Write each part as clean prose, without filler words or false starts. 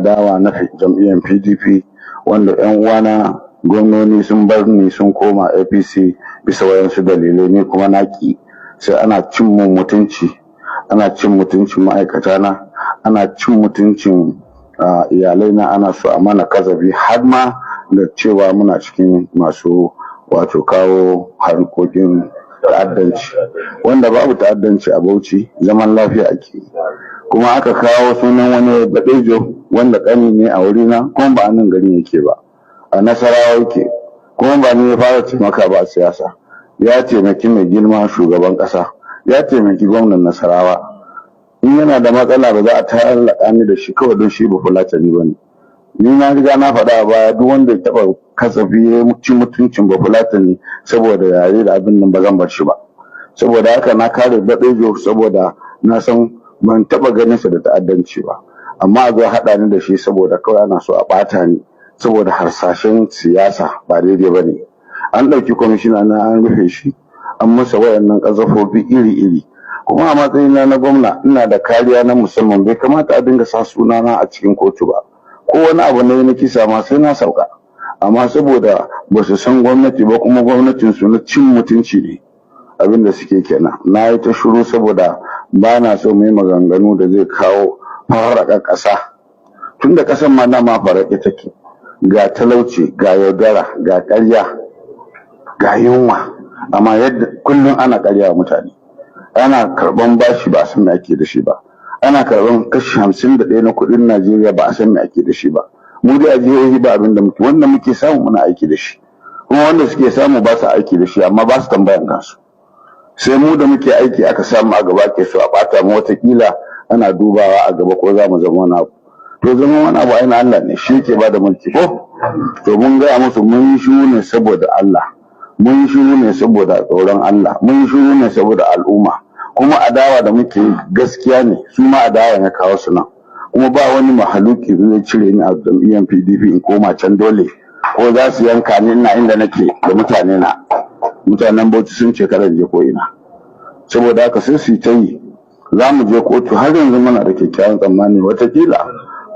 Adawa na jam'iyyar PDP, wanda 'yan uwana gwamnoni sun bar ni sun koma APC bisa wayansu dalilai, ni kuma na ki. Sai ana cin mun mutunci, ana cin mutuncin ma'aikata na, ana cin mutuncin iyalai na, ana so a mana kazafi har ma da cewa muna cikin masu wato kawo harkokin ta'addanci, wanda babu ta'addanci a Bauchi, zaman lafiya ake yi. Kuma aka kawo sunan wani Badejo wanda ƙani ne a wurina, kuma ba a nan garin yake ba, a Nasarawa yake, kuma ba ni ya fara taimaka ba a siyasa. Ya taimaki mai girma shugaban ƙasa, ya taimaki gwamnan Nasarawa. In yana da matsala, ba za a ta'allaka ni da shi kawai don shi Bafulatani ba ne. Ni na riga na faɗa a baya, duk wanda ya taɓa kasafi ya ci mutuncin Bafulatani saboda yare da abin nan, ba zan bar shi ba. Saboda haka na kare Badejo, saboda na san ban taɓa ganin sa da ta'addanci ba. Amma a zo haɗa ni da shi saboda kawai ana so a ɓata ni saboda harsashen siyasa, ba daidai ba ne. An ɗauki kwamishina na an rufe shi, an masa wayannan ƙazafofi iri-iri. Kuma a matsayina na gwamna ina da kariya na musamman, bai kamata a dinga sa sunana a cikin kotu ba. Ko wani abu ne na kisa ma, sai na sauka. Amma saboda ba su san gwamnati ba, kuma gwamnatin su na cin mutunci ne, abin da suke kenan. Na yi ta shiru saboda ba na so mu yi maganganu da zai kawo farraka ƙasa, tun da ƙasar ma dama farraƙe take. Ga talauci, ga yaudara, ga ƙarya, ga yunwa, amma yadda kullum ana ƙarya wa mutane. Ana karɓan bashi, ba a san me ake da shi ba. Ana karɓan kashi 51 na kuɗin Najeriya, ba a san me ake da shi ba. Mu dai a jihohi ba abin da muke, wanda muke samu muna aiki da shi, kuma wanda suke samu ba su aiki da shi, amma ba su tambayan kansu. Sai mu da muke aiki aka samu a gaba ke so a ɓata mu. Watakila ana dubawa a gaba ko za mu zama wani abu. To, zama wani abu ainihin Allah ne, shi ke bada mulki ko. To, mun gaya musu mun yi shiru ne saboda Allah, mun yi shiru ne saboda tsoron Allah, mun yi shiru ne saboda al'umma. Kuma adawa da muke yi gaskiya ne, su ma adawa ya kawo su nan. Kuma ba wani mahaluki zai cire ni a jam'iyyar PDP in koma can. Dole ko za su yanka ni, ina inda nake da mutane na. Mutanen Bauchi sun ce kada je ko ina. Saboda haka sai su yi ta yi, za mu je kotu. Har yanzu muna da kyakkyawan tsammani watakila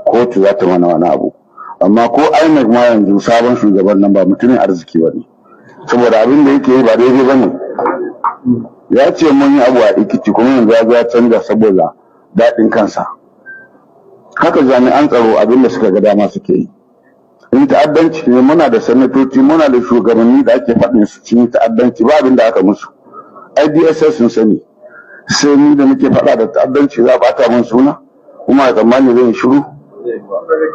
kotu za ta mana wani abu. Amma ko INEC ma yanzu, sabon shugaban nan ba mutumin arziki ba ne, saboda abin da yake yi ba daidai ba ne. Ya ce mun yi abu a Ekiti, kuma yanzu ya zo ya canza saboda daɗin kansa. Haka jami'an tsaro, abin da suka ga dama suke yi. In ta'addanci ne, muna da sanatoci, muna da shugabanni da ake faɗin su cikin ta'addanci, ba abin da aka musu. DSS sun sani. Sai ni da muke faɗa da ta'addanci za a ɓata min suna, kuma a tsammani zan yi shiru?